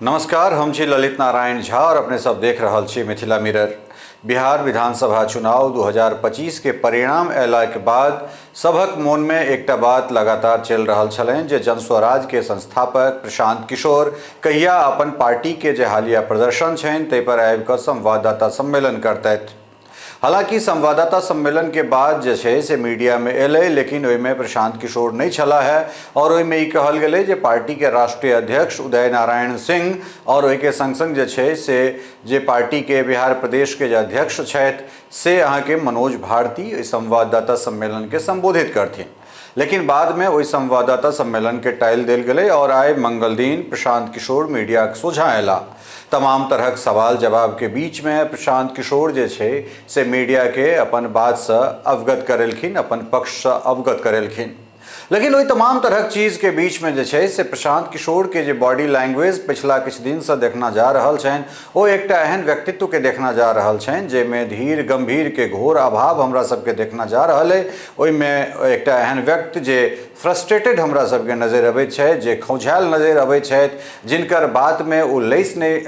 नमस्कार, हम छी ललित नारायण झा और अपने सब देख रहल छी मिथिला मिरर। बिहार विधानसभा चुनाव 2025 के परिणाम अयला के बाद सभक मोन में एकटा बात लगातार चलि रहल छलनि जे जनस्वराज के संस्थापक प्रशांत किशोर कहिया अपन पार्टी के जे हालिया प्रदर्शन छनि ताहि पर आबि कऽ संवाददाता सम्मेलन करतथि। हालांकि संवाददाता सम्मेलन के बाद जे छै से मीडिया में एलै, लेकिन ओहिमे प्रशांत किशोर नहि छला है और ओहिमे ई कहल गेलै जे पार्टी के राष्ट्रीय अध्यक्ष उदय नारायण सिंह और ओहिके संग संग जे छै से जे पार्टी के बिहार प्रदेश के जे अध्यक्ष छथि से अहाँके मनोज भारती ओहि संवाददाता सम्मेलन के संबोधित करथिन। लेकिन बाद में ओहि संवाददाता सम्मेलन के टाइल देल गेलै और आइ मंगल दिन प्रशांत किशोर मीडिया के सोझाँ अयला। तमाम तरहक सवाल जवाब के बीच में प्रशांत किशोर जे छै से मीडिया के अपन बात से अवगत करेलखिन, अपन पक्ष से अवगत करेलखिन। लेकिन ओहि तमाम तरहक चीज के बीच में जे छै से प्रशांत किशोर के जे बॉडी लैंग्वेज पिछला किछु दिन से देखना जा रहल छनि, ओ एकटा एहन व्यक्तित्व के देखना जा रहल छनि जाहिमे धीर गंभीर के घोर अभाव हमरा सबके देखना जा रहल अइ। ओहिमे एकटा एहन व्यक्ति जे फ्रस्ट्रेटेड हमरा सबके नजरि अबैत छथि, जे खौंझायल नजरि अबैत छथि, जिनकर बातमे ओ लैस नहि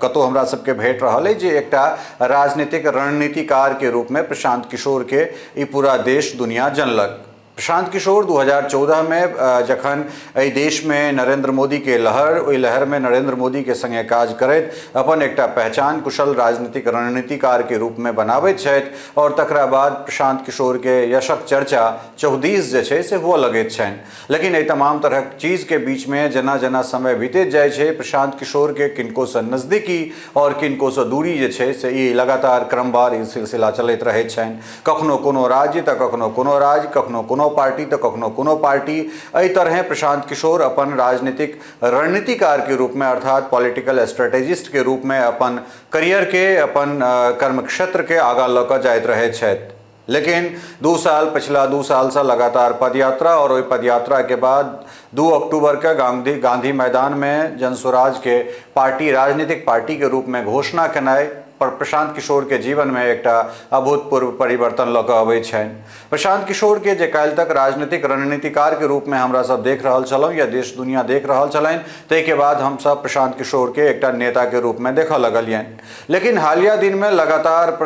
कतहु हमरा सबके भेट रहल अइ जे एकटा राजनीतिक रणनीतिकार के रूपमे प्रशांत किशोर के ई पूरा देश दुनिया जनलक। प्रशांत किशोर 2014 में जखन एहि देशमे नरेंद्र मोदीके लहर, ओहि लहरमे नरेंद्र मोदीके संगे काज करैत अपन एकटा पहचान कुशल राजनीतिक रणनीतिकारके रूपमे बनाबैत छथि और तकरा बाद प्रशांत किशोरके यशक चर्चा चौहदीस जे छै से हुअ लगैत छनि। लेकिन एहि तमाम तरहक चीजके बीचमे जेना जेना समय बीतैत जाइ छै, प्रशांत किशोरके किनकोसँ नजदीकी और किनकोसँ दूरी जे छै से ई लगातार क्रमवार ई सिलसिला चलैत रहैत छनि। कखनो कोनो राज्य तऽ कखनो कोनो राज्य, कखनो कोनो पार्टी तऽ कखनो कोनो पार्टी, एहि तरहें प्रशांत किशोर अपन राजनीतिक रणनीतिकार के रूप में अर्थात पॉलिटिकल स्ट्रेटेजिस्ट के रूप में अपन करियर के, अपन कर्म क्षेत्र के आगाँ लऽ कऽ जाइत रहैत छथि। लेकिन 2 साल, पिछला 2 सालसँ लगातार पदयात्रा और ओहि पदयात्रा के बाद 2 अक्टूबर के गांधी मैदान में जनसुराज के पार्टी, राजनीतिक पार्टी के रूप में घोषणा केनाइ पर प्रशांत किशोर के जीवन में एकटा अभूतपूर्व परिवर्तन लऽ कऽ अबै छनि। प्रशांत किशोर के जे काल्हि तक राजनीतिक रणनीतिकार के रूप में हमरा सब देख रहल छलहुँ या देश दुनिया देख रहल छलनि, ताहिके बाद हमसब प्रशांत किशोर के एकटा नेता के रूप में देखऽ लगलियनि। लेकिन हालिया दिन में लगातार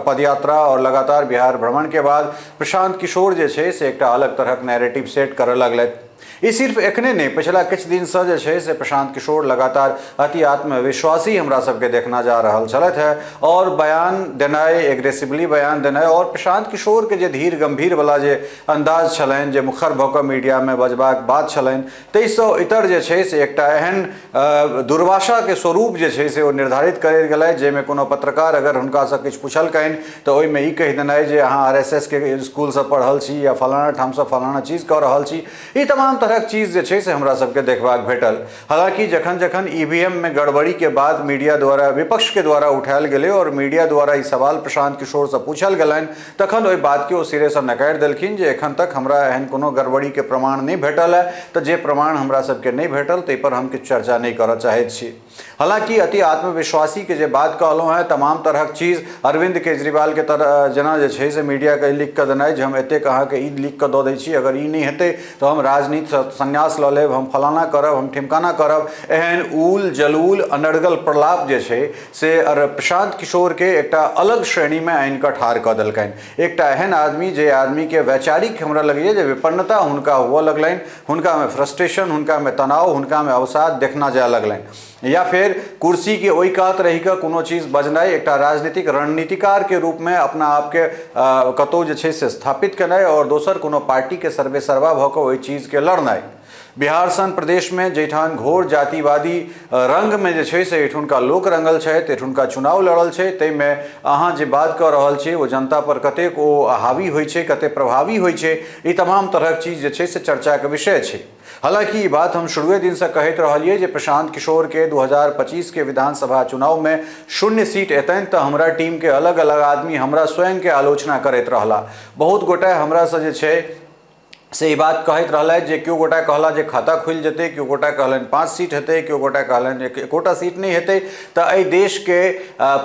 पदयात्रा और लगातार बिहार भ्रमण के बाद प्रशांत किशोर जे छै से एकटा अलग तरहक नैरेटिव सेट करऽ लगलथि। ई सिर्फ एखने नहि, पिछला किछु दिनसँ जे छै से प्रशांत किशोर लगातार अति आत्मविश्वासी हमरा सबके देखना जा रहल छलथि है और बयान देनाइ, एग्रेसिवली बयान देनाइ और प्रशांत किशोरके जे धीर गंभीर वाला जे अंदाज छलनि, जे मुखर भऽ कऽ मीडियामे बजबाक बात छलनि, ताहिसँ इतर जे छै से एकटा एहन दुर्भाषाके स्वरूप जे छै से ओ निर्धारित करैत गेलथि, जाहिमे कोनो पत्रकार अगर हुनकासँ किछु पुछलकनि तऽ ओहिमे ई कहि देनाइ जे अहाँ RSS के स्कूलसँ पढ़ल छी या फलाना ठामसँ फलाना चीज कऽ रहल छी, ई तमाम तरहक चीज जे छै से हमरा सबके देखबाक भेटल। हालांकि जखन जखन EVM में गड़बड़ी के बाद मीडिया द्वारा, विपक्ष के द्वारा उठायल गेलै और मीडिया द्वारा ई सवाल प्रशांत किशोरसँ पूछल गेलनि, तखन ओहि बातके ओ सिरेसँ नकारि देलखिन जे एखन तक हमरा एहन कोनो गड़बड़ीके प्रमाण नहि भेटल है, तऽ जे प्रमाण हमरा सबके नहि भेटल ताहिपर हम किछु चर्चा नहि करऽ चाहैत छी। हालांकि अति आत्मविश्वासी के जे बात कहलहुँ हेँ, तमाम तरहक चीज अरविंद केजरीवाल के तरह जेना जे छै से मीडियाके लिख कऽ देनाइ जे हम एतेक अहाँके ई लिख कऽ दऽ दै छी, अगर ई नहि हेतै तऽ हम राजनीतिसँ संन्यास लऽ लेब, हम फलाना करब, हम ठिमकाना करब, एहन ऊल जलूल अनर्गल प्रलाप जे छै से प्रशांत किशोरके एकटा अलग श्रेणीमे आनि कऽ ठाढ़ कऽ देलकनि। एकटा एहन आदमी जे आदमीके वैचारिक हमरा लगैए जे विपन्नता हुनका हुअ लगलनि, हुनकामे फ्रस्ट्रेशन, हुनकामे तनाव, हुनकामे अवसाद देखना जाय लगलनि। या फेर कुर्सीके ओहि कात रहि कऽ कोनो चीज बजनाइ, एकटा राजनीतिक रणनीतिकारके रूपमे अपना आपके कतहु जे छै से स्थापित केनाइ और दोसर कोनो पार्टीके सर्वे सर्वा भऽ कऽ ओहि चीजके लड़नाइ। बिहार सन प्रदेशमे जाहिठाम घोर जातिवादी रंगमे जे छै से एहिठुनका लोक रंगल छथि, एहिठुनका चुनाव लड़ल छै, ताहिमे अहाँ जे बात कऽ रहल छी ओ जनता पर कतेक ओ हावी होइ छै, कतेक प्रभावी होइ छै, ई तमाम तरहक चीज जे छै से चर्चाके विषय छै। हालांकि ई बात हम शुरुए दिनसँ कहैत रहलियै जे प्रशांत किशोरके 2025 के विधानसभा चुनावमे 0 सीट एतनि तऽ हमरा टीमके अलग अलग आदमी हमरा स्वयंके आलोचना करैत रहला। बहुत गोटे हमरासँ जे छै से ई बात कहैत रहलथि जे केओ गोटा कहला जे खाता खुलि जेतै, केओ गोटा कहलनि 5 सीट हेतै, केओ गोटा कहलनि जे एकोटा सीट नहि हेतै। तऽ एहि देशके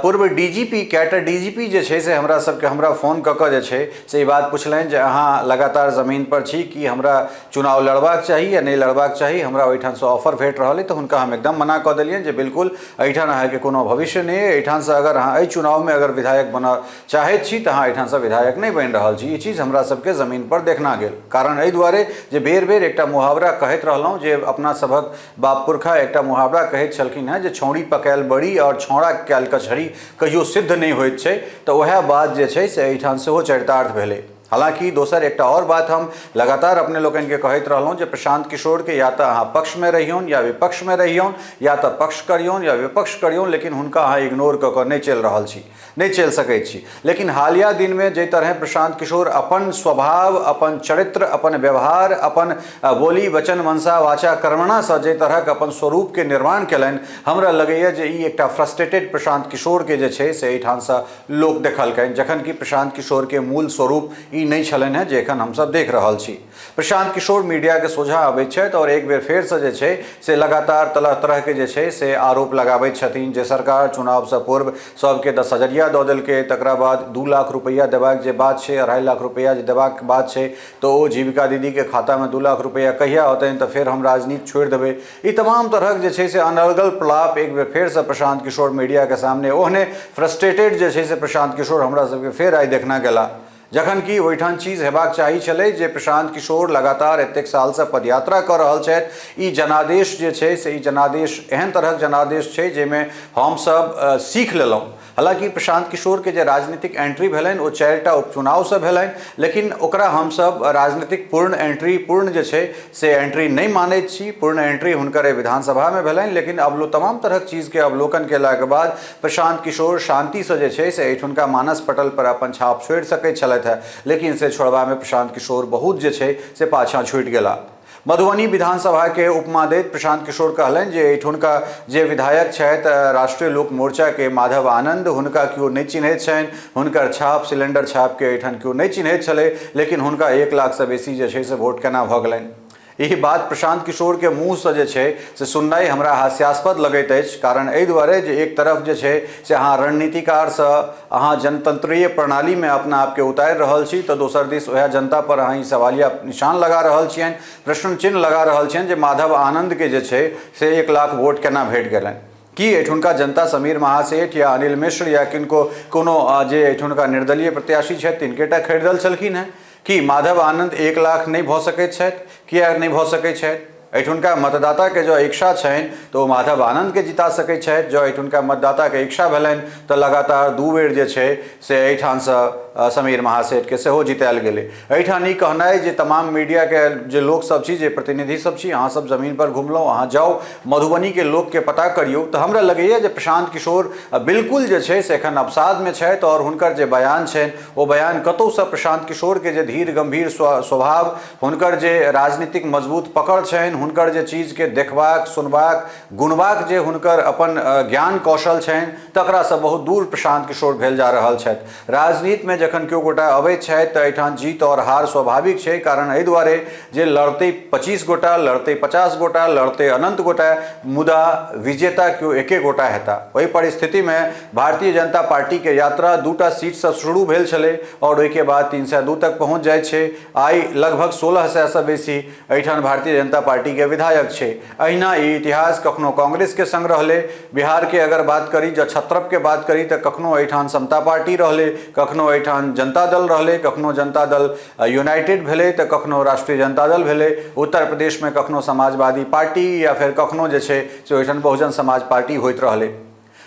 पूर्व डीजीपी, कएटा डीजीपी जे छै से हमरा सबके हमरा फोन कऽ कऽ जे छै से ई बात पुछलनि जे अहाँ लगातार जमीन पर छी, कि हमरा चुनाव लड़बाक चाही या नहि लड़बाक चाही, हमरा ओहिठामसँ ऑफर भेट रहल अइ। तऽ हुनका हम एकदम मना कऽ देलियनि जे बिल्कुल एहिठाम अहाँके कोनो भविष्य नहि अइ, एहिठामसँ अगर अहाँ एहि चुनावमे अगर विधायक बनऽ चाहैत छी तऽ अहाँ एहिठामसँ विधायक नहि बनि रहल छी। ई चीज हमरा सबके जमीन पर देखना गेल। कारण एहि दुआरे जे बेर बेर एकटा मुहावरा कहैत रहलहुँ जे अपना सभक बाप पुरखा एकटा मुहावरा कहैत छलखिन हेँ जे छौड़ी पकायल बड़ी आओर छौड़ा कयल कचहरी कहियो सिद्ध नहि होइत छै। तऽ वएह बात जे छै से एहिठाम सेहो चरितार्थ भेलै। हालाँकि दोसर एकटा आओर बात हम लगातार अपने लोकनिके कहैत रहलहुँ जे प्रशांत किशोरके या तऽ अहाँ पक्षमे रहियौन या विपक्षमे रहियौन, या तऽ पक्ष करियौन या विपक्ष करियौन, लेकिन हुनका अहाँ इग्नोर कऽ कऽ नहि चलि रहल छी, नहि चलि सकै छी। लेकिन हालिया दिनमे जाहि तरहे प्रशांत किशोर अपन स्वभाव, अपन चरित्र, अपन व्यवहार, अपन बोली वचन मनसा वाचा कर्मणासँ जाहि तरहक अपन स्वरूपके निर्माण केलनि, हमरा लगैए जे ई एकटा फ्रस्ट्रेटेड प्रशांत किशोरके जे छै से एहिठामसँ लोक देखलकनि, जखन कि प्रशांत किशोरके मूल स्वरूप ई नहि छलनि हेँ जे एखन हमसभ देख रहल छी। प्रशांत किशोर मीडियाके सोझाँ अबैत छथि आओर एक बेर फेरसँ जे छै से लगातार तरह तरहके जे छै से आरोप लगाबैत छथिन जे सरकार चुनावसँ पूर्व सबके 10 हजरिया दऽ देलकै, तकरा बाद 2 लाख रुपैआ देबाक जे बात छै, 2.5 लाख रुपैआ जे देबाक बात छै, तऽ ओ जीविका दीदीके खातामे 2 लाख रुपैआ कहिया औतनि, तऽ फेर हम राजनीति छोड़ि देबै। ई तमाम तरहक जे छै से अनर्गल प्रलाप एक बेर फेरसँ प्रशांत किशोर मीडियाके सामने ओहने फ्रस्ट्रेटेड जे छै से प्रशांत किशोर हमरा सबके फेर आइ देखना गेला, जखन कि ओहिठाम चीज हेबाक चाही छलै जे प्रशांत किशोर लगातार एतेक सालसँ पदयात्रा कऽ रहल छथि। ई जनादेश जे छै से ई जनादेश एहन तरहक जनादेश छै जाहिमे हमसभ सीख लेलहुँ। हालाँकि प्रशांत किशोरके जे राजनीतिक एंट्री भेलनि ओ 4टा उपचुनावसँ भेलनि, लेकिन ओकरा हमसभ राजनीतिक पूर्ण एंट्री, पूर्ण जे छै से एंट्री नहि मानैत छी। पूर्ण एंट्री हुनकर एहि विधानसभामे भेलनि, लेकिन अब तमाम तरहक चीजके अवलोकन केलाके बाद प्रशांत किशोर शान्तिसँ जे छै से एहिठुनका मानस पटल पर अपन छाप छोड़ि सकैत छलथि हेँ, लेकिन से छोड़बामे प्रशांत किशोर बहुत जे छै से पाछाँ छूटि गेला। मधुबनी विधानसभाके उपमा दैत प्रशांत किशोर कहलनि जे एहिठुनका जे विधायक छथि राष्ट्रीय लोक मोर्चाके माधव आनंद, हुनका केओ नहि चिन्हैत छनि, हुनकर छाप सिलेंडर छापके एहिठाम केओ नहि चिन्हैत छलै, लेकिन हुनका 1 लाखसँ बेसी जे छै से वोट केना भऽ गेलनि। ई बात प्रशांत किशोरके मुँहसँ जे छै से सुननाइ हमरा हास्यास्पद लगैत अछि। कारण एहि दुआरे जे एक तरफ जे छै से अहाँ रणनीतिकारसँ अहाँ जनतंत्रीय प्रणालीमे अपना आपके उतारि रहल छी, तऽ दोसर दिस वएह जनता पर अहाँ ई सवालिया निशान लगा रहल छियनि, प्रश्न चिन्ह लगा रहल छियनि जे माधव आनंदके जे छै से 1 लाख वोट केना भेट गेलनि। की एहिठुनका जनता समीर महासेठ या अनिल मिश्र या किनको कोनो जे एहिठुनका निर्दलीय प्रत्याशी छथि तिनकेटा खरीदल छलखिन हेँ? की माधव आनंद 1 लाख नहि भऽ सकैत छथि? किएक नहि भऽ सकैत छथि? एहिठुनका मतदाताके जँ इच्छा छनि तऽ ओ माधव आनन्दके जिता सकैत छथि। जँ एहिठुनका मतदाताके इच्छा भेलनि तऽ लगातार 2 बेर जे छै से एहिठामसँ समीर महासेठके सेहो जितायल गेलै। एहिठाम ई कहनाइ जे तमाम मीडियाके जे लोकसभ छी, जे प्रतिनिधि सब छी, अहाँ सब जमीन पर घुमलहुँ, अहाँ जाउ मधुबनीके लोकके पता करियौ, तऽ हमरा लगैए जे प्रशांत किशोर बिल्कुल जे छै से एखन अवसादमे छथि आओर हुनकर जे बयान छनि ओ बयान कतहुसँ प्रशांत किशोरके जे धीर गम्भीर स्वभाव, हुनकर जे राजनीतिक मजबूत पकड़ छनि, हुनकर जे चीजके देखबाक सुनबाक गुणबाक जे हुनकर अपन ज्ञान कौशल छनि, तकरासँ बहुत दूर प्रशांत किशोर भेल जा रहल छथि। राजनीतिमे जखन केओ गोटा अबैत छथि तऽ एहिठाम जीत आओर हार स्वाभाविक छै। कारण एहि दुआरे जे लड़तै 25 गोटा, लड़तै 50 गोटा, लड़तै अनंत गोटा, मुदा विजेता केओ एके गोटा हेता। ओहि परिस्थितिमे भारतीय जनता पार्टीके यात्रा 2टा सीटसँ शुरू भेल छलै आओर ओहिके बाद 302 तक पहुँच जाइ छै। आइ लगभग 1600सँ बेसी एहिठाम भारतीय जनता पार्टीके विधायक छै। अहिना ई इतिहास कखनो कांग्रेसके संग रहलै। बिहारके अगर बात करी, जँ छत्रपके बात करी, तऽ कखनो एहिठाम समता पार्टी रहलै, कखनो एहिठाम जनता दल रहलै, कखनो जनता दल यूनाइटेड भेलै तऽ कखनो राष्ट्रीय जनता दल भेलै। उत्तर प्रदेशमे कखनो समाजवादी पार्टी या फेर कखनो जे छै से ओहिठाम बहुजन समाज पार्टी होइत रहलै।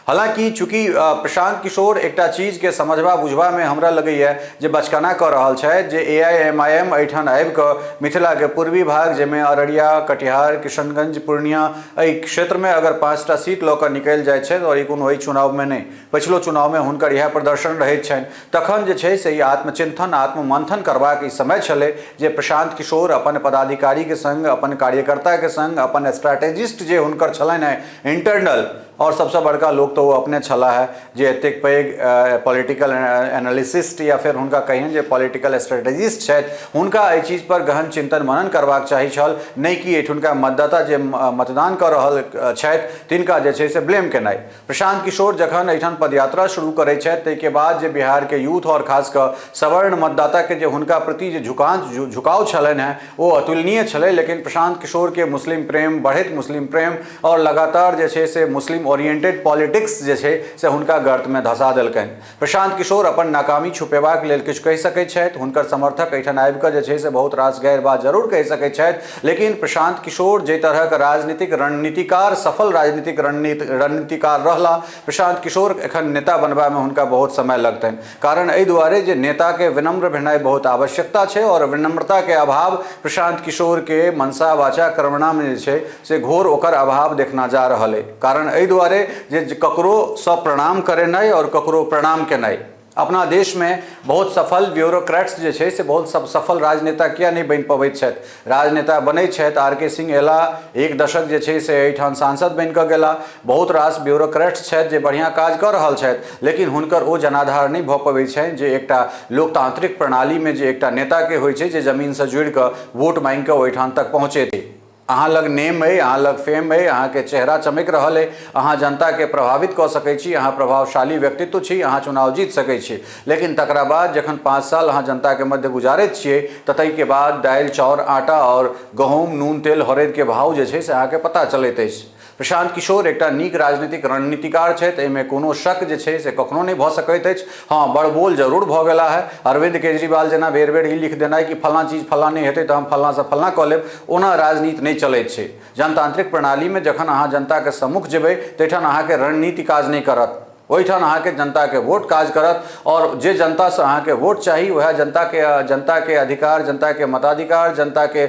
हालाँकि चूँकि प्रशांत किशोर एकटा चीजके समझबा बुझबामे हमरा लगैए जे बचकाना कऽ रहल छथि जे AIMIM एहिठाम आबिकऽ मिथिलाके पूर्वी भाग जाहिमे अररिया, कटिहार, किशनगंज, पूर्णिया एहि क्षेत्रमे अगर 5टा सीट लऽ कऽ निकलि जाइ छथि, आओर ई कोनो एहि चुनावमे नहि, पछिलो चुनावमे हुनकर इएह प्रदर्शन रहैत छनि, तखन जे छै से ई आत्मचिंतन आत्ममंथन करबाक ई समय छलै जे प्रशांत किशोर अपन पदाधिकारीके संग, अपन कार्यकर्ताके संग, अपन स्ट्रैटेजिस्ट जे हुनकर छलनि हेँ इंटरनल, आओर सबसँ बड़का लोक तऽ ओ अपने छलाह हे जे एतेक पैघ पॉलिटिकल एनालिसिस्ट या फेर हुनका कहियनि जे पॉलिटिकल स्ट्रेटेजिस्ट छथि, हुनका एहि चीज पर गहन चिंतन मनन करबाक चाही छल, नहि कि एहिठुनका मतदाता जे मतदान कऽ रहल छथि तिनका जे छै से ब्लेम केनाइ। प्रशांत किशोर जखन एहिठाम पदयात्रा शुरू करै छथि ताहिके बाद जे बिहारके यूथ आओर खास कऽ सवर्ण मतदाताके जे हुनका प्रति जे झुकाव छलनि हेँ ओ अतुलनीय छलै। लेकिन प्रशांत किशोरके मुस्लिम प्रेम, बढ़ैत मुस्लिम प्रेम आओर लगातार जे छै से मुस्लिम ओरिएंटेड पॉलिटिक्स जे छै से हुनका गर्तमे धसा देलकनि। प्रशांत किशोर अपन नाकामी छुपेबाक लेल किछु कहि सकैत छथि, हुनकर समर्थक एहिठाम आबि कऽ जे छै से बहुत रास गैर बात जरूर कहि सकैत छथि, लेकिन प्रशांत किशोर जाहि तरहक राजनीतिक रणनीतिकार, सफल राजनीतिक रणनीतिकार रहला, प्रशांत किशोर एखन नेता बनबामे हुनका बहुत समय लगतनि। कारण एहि दुआरे जे नेताके विनम्र भेनाइ बहुत आवश्यकता छै आओर विनम्रताके अभाव प्रशांत किशोरके मनसा वाचा कर्मणामे जे छै से घोर ओकर अभाव देखना जा रहल अइ। कारण एहि दुआरे जे ककरोसँ प्रणाम करेनाइ आओर ककरो प्रणाम केनाइ, अपना देशमे बहुत सफल ब्यूरोक्रेट्स जे छै से बहुत सफल राजनेता किया नहि बनि पबैत छथि, राजनेता बनै छथि। आर के सिंह एला, एक दशक जे छै से एहिठाम सांसद बनि कऽ गेला, बहुत रास ब्यूरोक्रेट्स छथि जे बढ़िआँ काज कऽ रहल छथि, लेकिन हुनकर ओ जनाधार नहि भऽ पबै छनि जे एकटा लोकतांत्रिक प्रणालीमे जे एकटा नेताके होइ छै जे जमीनसँ जुड़ि कऽ वोट मांगि कऽ ओहिठाम तक पहुँचेतै। अहाँ लग नेम अइ, अहाँ लग फेम अइ, अहाँके चेहरा चमकि रहल अइ, अहाँ जनताके प्रभावित कऽ सकै छी, अहाँ प्रभावशाली व्यक्तित्व छी, अहाँ चुनाव जीत सकै छी, लेकिन तकरा बाद जखन 5 साल अहाँ जनताके मध्य गुजारैत छियै तऽ ताहिके बाद दालि चाउर आटा आओर गहूँम नून तेल हरदिके भाव जे छै से अहाँके पता चलैत अछि। प्रशांत किशोर एकटा नीक राजनीतिक रणनीतिकार छथि, एहिमे कोनो शक जे छै से कखनो नहि भऽ सकैत अछि। हँ, बड़बोल जरूर भऽ गेला है। अरविंद केजरीवाल जेना बेर बेर ई लिख देनाइ कि फलाँ चीज फलाँ नहि हेतै तऽ हम फलाँसँ फलाँ कऽ लेब, ओना राजनीति नहि चलैत छै। जनतांत्रिक प्रणालीमे जखन अहाँ जनताके सम्मुख जेबै ताहिठाम अहाँके रणनीति काज नहि करत, ओहिठाम अहाँके जनताके वोट काज करत आओर जे जनतासँ अहाँके वोट चाही वएह जनताके अधिकार, जनताके मताधिकार, जनताके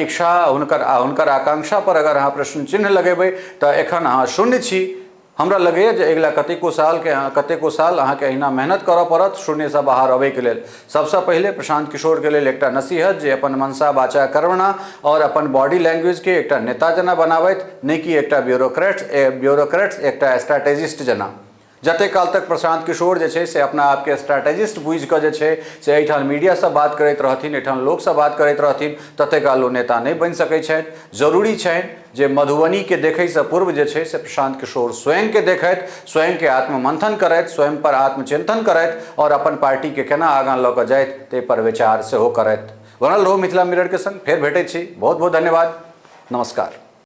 इच्छा, हुनकर आकांक्षा पर अगर अहाँ प्रश्न चिन्ह लगेबै तऽ एखन अहाँ शून्य छी। हमरा लगैए जे अगिला कतेको साल अहाँके अहिना मेहनत करऽ पड़त शून्यसँ बाहर अबैके लेल। सबसँ पहिले प्रशांत किशोरके लेल एकटा नसीहत जे अपन मनसा वाचा कर्मणा आओर अपन बॉडी लैंग्वेजके एकटा नेता जेना बनाबथि, नहि कि एकटा ब्यूरोक्रेट्स एकटा स्ट्रैटेजिस्ट जेना। जतेक काल तक प्रशांत किशोर जे छै से अपना आपके स्ट्रैटेजिस्ट बुझि कऽ जे छै से एहिठाम मीडियासँ बात करैत रहथिन, एहिठाम लोकसँ बात करैत रहथिन, ततेक काल ओ नेता नहि बनि सकै छथि। जरूरी छनि जे मधुबनीके देखैसँ पूर्व जे छै से प्रशांत किशोर स्वयंके देखथि, स्वयंके आत्ममंथन करथि, स्वयं पर आत्मचिंतन करथि आओर अपन पार्टीके केना आगाँ लऽ कऽ जाथि ताहि पर विचार सेहो करथि। बनल रहू मिथिला मिररके संग, फेर भेटै छी। बहुत बहुत धन्यवाद, नमस्कार।